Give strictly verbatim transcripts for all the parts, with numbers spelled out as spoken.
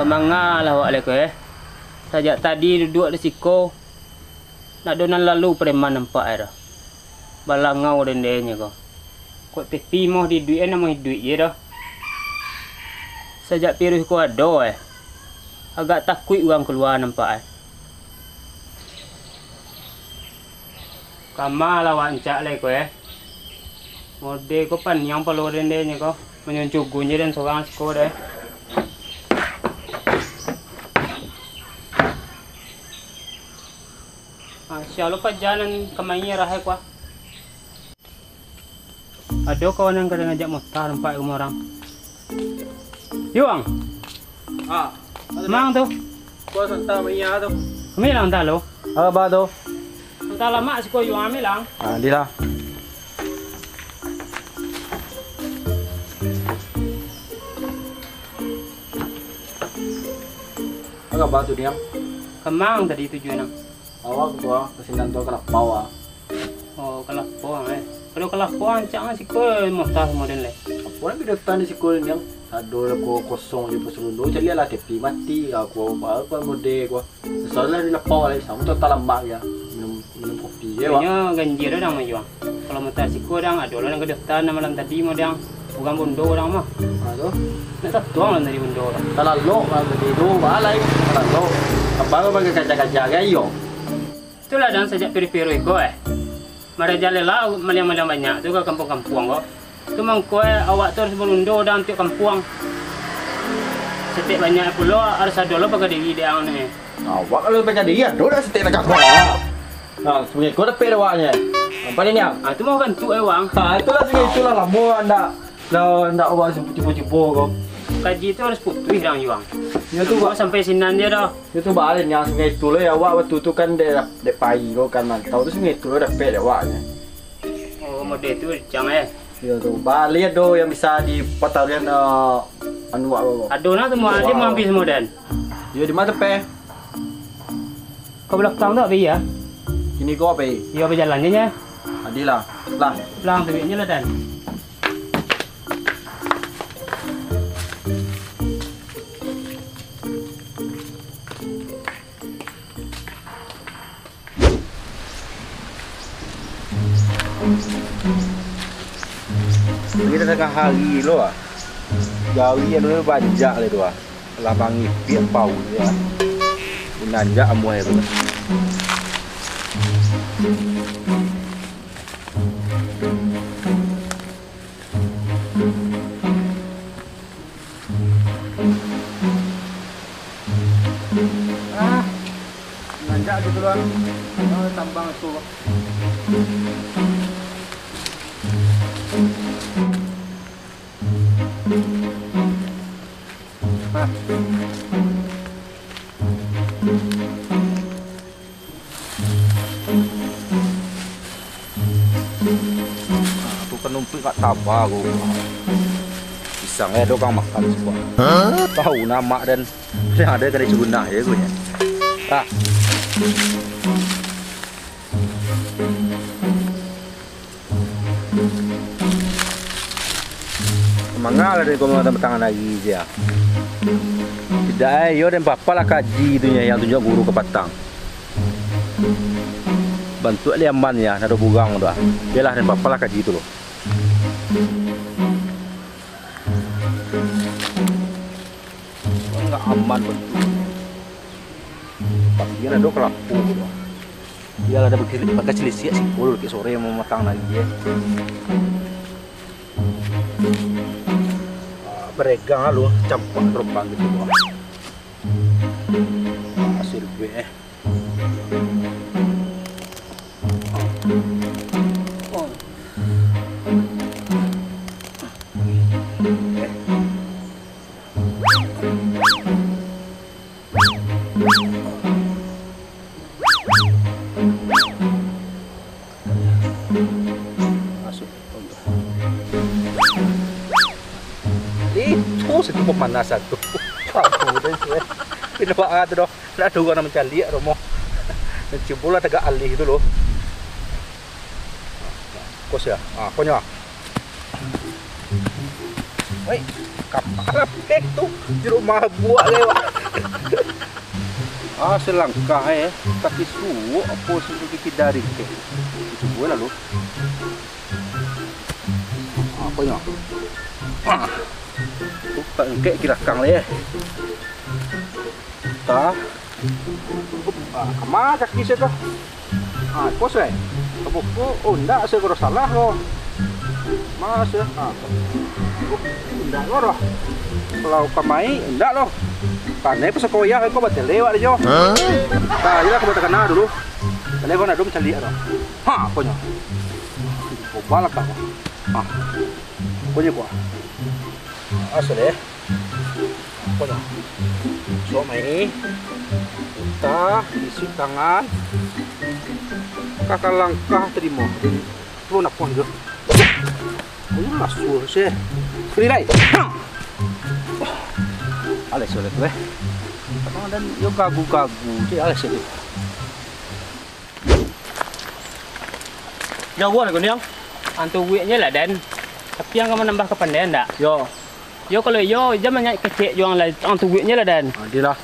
Mangalah awak lai ko, eh. Sajak tadi duduak di siko, ndak ado nan lalu preman nampak ai doh. Balangau dendenyo ko. Kok tapi moh di iduik, eh, namo iduik je doh. Sajak Piruih ko ado, eh. Agak takuik urang kalua nampak ai. Kama lah awak rancak lai ko, eh. Mode ko paniang palo dendenyo ko. Manyuncugun je den sorang siko deh. Ah, sia lo paja nan kamari arah ko ah. Ado kawan nan ka den ajak mota nampak rumah urang. Yo, Ang. Ah, Mang tu. Ko santa mania tu. Kami lah antah lo. Apa tu? Antah lamak siko yo, Ang, Ang. Ah, di lah. Apa kabar tu, Niang? Kamang tadi tujuan, Ang. Awak tu ah, ka sinan tu ka lapau ah. Oh, ka lapau, eh. Kalau ka lapau, rancak ah siko mota samo den lai. Apo nan pidotan di siko ni, Niang? Sado lah ko kosong je pasalundo, caliak lah K T P mati lah ko, apa, apa mode ko. Salah di lapau lai, samo tu talamak ya. Minum, minum kopi je, wak. Inyo ganjia dah, Dang, mah, Juang. Kalau mota siko, Dang, ado lah nan ka daftar nan malam tadi mah, Dang. Urang Bondo, Dang, mah. Ha, tu? Nak tatuang lah dari Bondo, Dang. Talalok lah tadi tu, balai. Talalok. Abang pakai kaca-kaca, kan, iyo? Itulah, Dang, sajak Piruih-Piruih ko, eh. Marajalela maliang-maliang banyak tu ka kampuang-kampuang ko. Tu mangko, eh, awak tu harus barundo, Dang, tiok kampuang. Saketek banyak pulo harus ado lo paga diri, Dang, ni. Awak kalau paga diri ado dah saketek nak kampuang. Nah, sabagai ko dapek dek awaknyo. Nampak ni, Niang? Ah, tu mah bantuak, eh, Wang. Ha, itulah sabagai itulah lamo ndak, ndak, ndak awak cubo-cubo ko. Kaji tu harus putuih, Dang, Juang. Yo tu, Wak. Sampai sinan je dah. Yo tu baliak, Niang, sabagai itu lo ya, awak waktu tu kan dek, dek pai ko kan mantau tu sabagai itu lo dapek dek awaknyo. Oh, mode tu, Cang, eh. Yo tu, baliak do yang bisa di pataruihan, eh, anu awak ko. Ado nah semua, ado mampir semua, Dan. Yo, di mana pe? Ka balakang tu, Abi, ya? Kini ko, Abi? Yo, bajalan je, nya. Adilah. Lah. Pulang, duitnyo lah, Dan. Ini tangah hari lo ah. Jawi anu banyak lah tu ah. Lah mangipiak paun ya. Nanjak amuah tu. Ah, nanjak gitu doang. Oh, tambang itu. Ah. Aku kan numpik kak taba aku. Pisang eh, ado kang makan semua. Tahu nama dan yang ada kena curunah ya gue. Ah. Manga lah dari kau makan petang hari je. Tidak eh, yo dan papa lah kaji tu nya yang tunjuk guru ke patang. Bantuak liaman ya, nado burang tu ah. Biarlah dan papa lah kaji tu lo. Enggak aman bantuak. Pasti kan ado kalapo tu ah. Iyolah, ado bakili-, bakacilisiak siko lo, dek sore mamatang lagi, eh. Ah, baregang lo, campak terompang gitu, wah. Hasil gue, eh. Masuk. Itu situ pemanasan tu. Aduh, deh, suwe. Ini buat tu doh. Nak ada orang nak mencaliak romo. Cubolah tegak alih tu loh. Kos ya? Ah, konyo. Woi. Kapala pek tu, jeruk mabuak lewat. Ah, selangkah, eh. Kaki suwok apo sih pikir dari, eh. Cubo lalu. Apo nyo? Ah. Tu tak engkek kilakang leh, eh. Tah. Ah, kama kaki saya tu? Ah, kos, eh? Kabuku, oh, ndak, saya kurang salah ko. Mas, eh? Ah, oh, ndak ko doh. Kalau kamai, ndak doh. Pandai pas koyah ko batele wak jo. Hah? Tah, iyolah, ko batakana dulu. Tadi ko ndak ado mancaliak doh. Ha, aponyo? Kobal ka ko. Ha. Aponyo ko? Asal, eh. Aponyo? Suok mai. Utah, isi tangan. Kaka langkah tarimo. Turun apo tu? Ayo masuk sih. Kuli lai. Alah, sudah tu, eh. Kadang dan yo gagu-gagu je, alah, sudah. Jauah lah, Guniang. Antu wiknya lah, Dan. Tapi yang kamu nambah kapandaian, ndak? Yo. Yo, kalau iyo, jan banyak kecek juang lah. Antu wiknya lah, Dan. Adilah.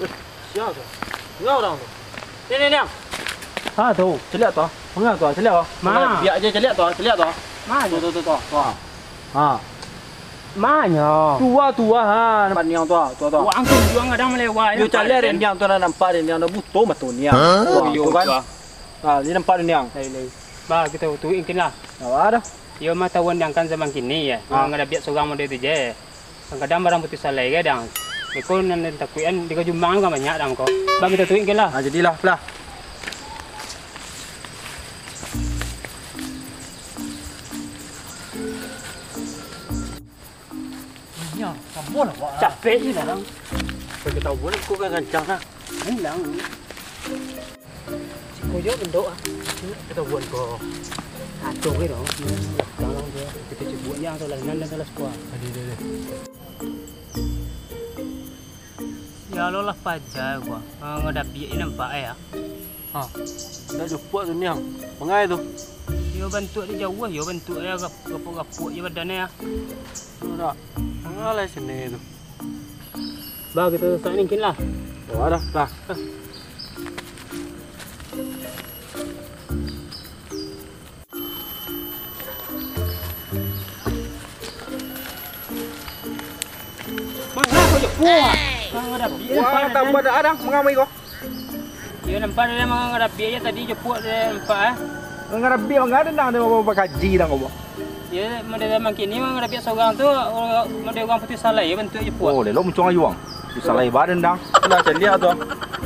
Eh, sia tu? Sia urang tu. Ni, ni, ni. Ha, tu. Caliak tu. Manga tu, caliak tu. Ma. Biak je caliak tu, caliak tu. Ma. Tu, tu, tu, tu. Ha. Ha. Ma nyo? Tua, tua, ha. Nampak niang tu, tua, tua. Wah, angku juang kadang malewa. Yo, caliak dek niang tu, nak nampak dek niang, dah buto mato niang. Ha? Wah, tu kan. Ha, ni nampak dek niang. Lai, lai. Ba, kito tuik mungkin lah. Awak dah. Iyo mah tahuan dang kan zaman kini, yo. Ha. Urang ado biak surang model tu je. Kadang-kadang barang putuih salai ka dang. Beko nan takuikan di Gajumang kan banyak dang ko. Ba, kito tuik mungkin lah. Ha, jadilah, lah. Nyo, samo lah, Wak. Capek ni, Dang. Sampai ketahuan ko kan gancang, nah. Hilang. Siko jo bendok, ah. Ketahuan ko. Kacau ke, dong. Gancang lah, dia. Kito cubuak ni, ah, salah nan dan salah sukua. Aduh, aduh, aduh. Ya Allah, lah paja gua. Ah, ngadabiak ni nampak, eh, ya. Ha, indak jopuak tu, Niang. Mangai tu? Iyo bantuak di jauah, iyo bantuak dia gap-, gapuak-gapuak je badan dia. Indak. Mangalai sini tu. Bah, kita sasak ni mungkin lah. Oh, ada lah. Manga ko jopuak? Manga dabiak. Wah, tambah dah, Dang. Mangamai ko. Iyo, nampak dari manga dabiak je tadi jopuak dari nampak, eh. Manga dabiak, manga ado nang ado bakaji dah ko, Bang. Iyo, model zaman kini manga dabiak sorang tu, model urang putuih salai, iyo bantuak jopuak. Oh, lelok muncuang ayuang. Di salai badan dang. Lah, caliak tu.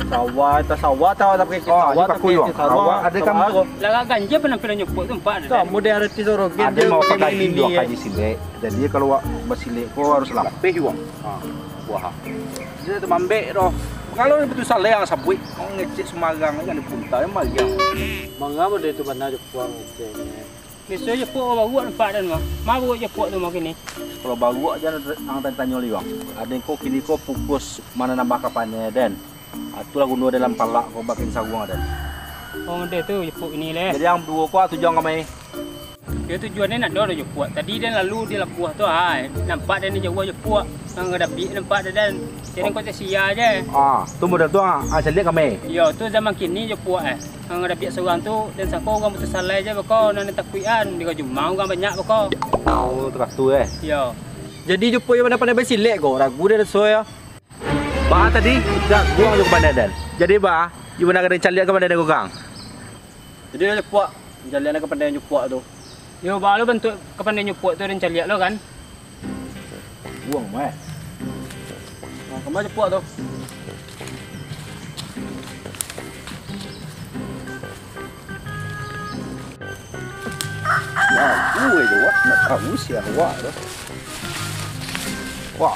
Sawah, tak sawah, tak, tak pakai sawah, tak pakai sawah. Awak ada kan? Lah, agak ganjil penampilan jopuak tu, nampak dah. Model artis orogen. Ada mau pakai kaji, dua kaji silek. Jadi, kalau awak basilek ko harus lapeh, Wang. Ha. Wah. Dia tu mambek doh. Kalau ni betul salai yang sabuik, kau ngecek sembarang kan di punta, yang maliang. Manga model tu bana jopuak ngecek. Biaso jopuak baruak nampak dan mah. Ma baruak jopuak tu mah kini. Kalau baruak jan ang tanyo liwang. Aden ko kini ko pukus mana nambah kapannya den. Ah, itulah guno dalam palak ko bakin saguang den. Oh, model tu jopuak kini leh. Jadi ang duo ko tujuan kamai. Yo tujuan den nak do jopuak. Tadi den lalu di labuah tu ah, nampak den di jauah jopuak. Ang dabiak nampak den. Jadi ko tak sia je. Ah, tu model tu ah, ah caliak kamai. Yo, tu zaman kini jopuak eh. Ang dabiak surang tu, den sangko urang putuih salai je beko, nan takuikan, di Gajumang urang banyak beko. Oh, takatu, eh? Iyo. Jadi, jopuak yo pandai-pandai basilek ko, ragu den raso yo. Ba tadi, dak guang jo kapandai den. Jadi, ba, yo bana den caliak kapandai den ko, Kang? Jadi, jopuak, caliak kapandai jopuak tu. Yo, ba lo bantuak kapandai jopuak tu, den caliak lo, kan? Buang, meh. Nah, kama jopuak tu. Wah, gue tu, wah, nak tahu si awak tu. Wah.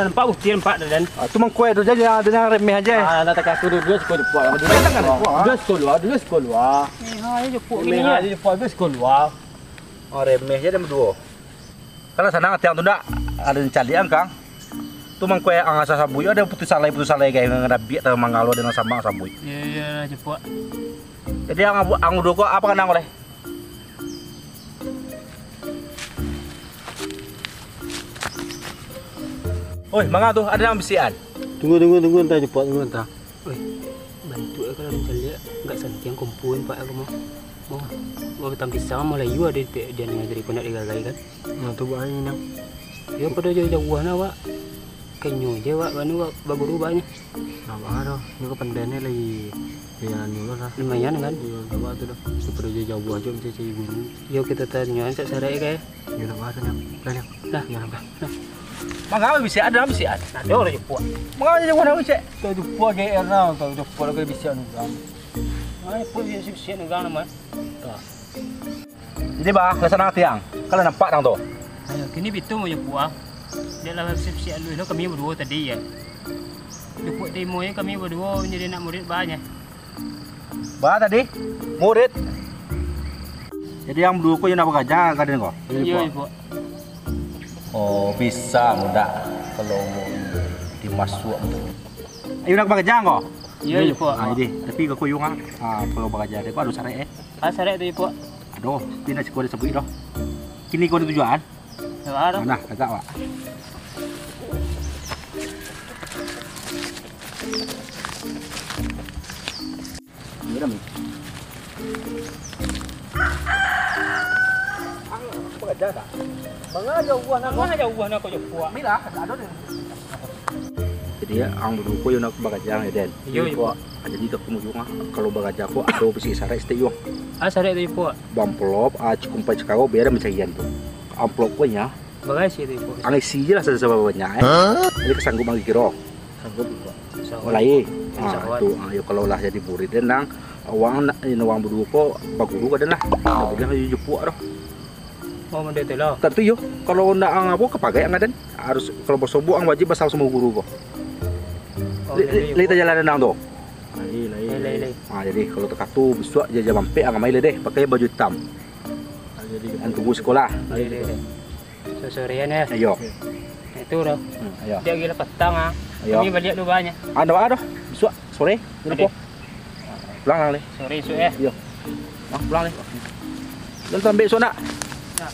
nampak bukti nampak tu, Den. Ah, tu mangko tu jadi, ah, tu jangan remeh aja. Ah, nak takah tu dulu, dulu sekolah. Dulu sekolah, dulu sekolah. Eh, ha, ayo jepuk gini ya. Dulu sekolah. Oh, remeh je dah berdua. Kalau sanang tiang tu ndak, ado nan caliak ang, Kang. Tu mangko ang asa sabuik, ado putus alai, putus alai, gai, ngadabiak tau mangalo dengan sama sabuik. Iya, iya, jepuk. Jadi ang, ang udah ko apa kanang oleh? Oi, manga tu, ada yang bisian. Tunggu, tunggu, tunggu, entah jepuk, tunggu, entah. Oi, bantuak kalau mencaliak, agak santiang kumpulin pak aku mau. Mau, mau batang pisang, mau layu ada di, di anu dari pun nak digagai kan. Nah, tu bahaya nang. Yo, pada jauah-jauah nah, Wak. Kenyo je, Wak, anu, Wak, baguru banyak. Nah, bah, doh. Ni ko pandai ni lagi. Ya, anu lah. Lumayan kan? Iya, bah, tu dah. Daripada jauah-jauah je macam cari guru. Yo, kita tanya, cak sarai kayak. Yo, nak bah, tu, Nyang. Dah, Nyang. Dah. Yo, nak bah. Mangapa bisi ada, bisi ada. Nah, dia orang jepuk. Mangapa jauah nak bisi? Tak jepuk G R nah, tak jepuk lagi bisi anu kan. Mana pun bisi-bisi anu kan, Man. Tuh. Jadi, bah, ka sanang tiang. Kalau nampak nang tu. Ayo, kini bitu mau jepuk, ah. Dek lah bisi-bisi alui lo kami baduo tadi, ya. Jepuk timo, ya, kami baduo manjadi anak murid, bah, nya. Bah, tadi? Murid? Jadi, ang baduo ko yo nak bagaja ka den ko? Iyo, Pak. Iyo, Pak. Oh, bisa mudah kalau mau dimasuak tu. Ayo nak bagaja ko? Iyo, iyo, Pak. Ah, jadi, tapi ka kuyung ah. Ah, kalau bagaja dek ko ado sarek, eh. Ah, sarek tu, Pak. Aduh, tapi nak siko disabuik doh. Kini ko ado tujuan? Yo, ado. Nah, tagak, Pak. Ini dah, Mi. Ang, apa kerja tak? Manga jauah nak kau? Manga jauah nak kau jepuk? Bila, tak ada dia. Jadi, ang baduo ko yo nak bagaja, ya, Den? Iyo, iyo, Pak. Ah, jadi ka kuyung ah, kalau bagaja ko ado bisi sarek saketek yo. Ah, sarek tu, Pak. Bamplop, ah, cukumpai cakaro, biar mancarian tu. Amplop ko nya. Bagasi tu, Pak. Ang isi je lah sa-, sabanyak, eh. Hah? Jadi kasanggup ang kiro. Sanggup, Pak. Insya Allah. Oh, lai. Insya Allah. Ah, tu, ah, yo kalau lah jadi murid den nang, wang nak, ini wang baduo ko baguru ka den lah. Nah, buliah jepuk doh. Oh, model tu lah. Tantu yo, kalau ndak ang apo, ka pagai ang ka den. Harus, kalau basobok ang wajib basamo-samo guru ko. Oh, lai, lai, lai tajalan den nang tu. Lai, lai, lai, lai. Ah, jadi kalau takah tu, bisuak je jam ampek ang ka mai lai deh, pakai baju itam. Ah, jadi. Ang tunggu siko lah. Lai, lai, lai. Sosorean ya. Iyo. Itu doh. Hmm, iyo. Dia gila petang ah. Iyo. Kami baliak dulu banyak. Ah, ndak doh. Bisuak sore, lupo. Pulang lah, Le. Sore esok ya. Iyo. Ah, pulang, Le. Nonton besok nak. Nah.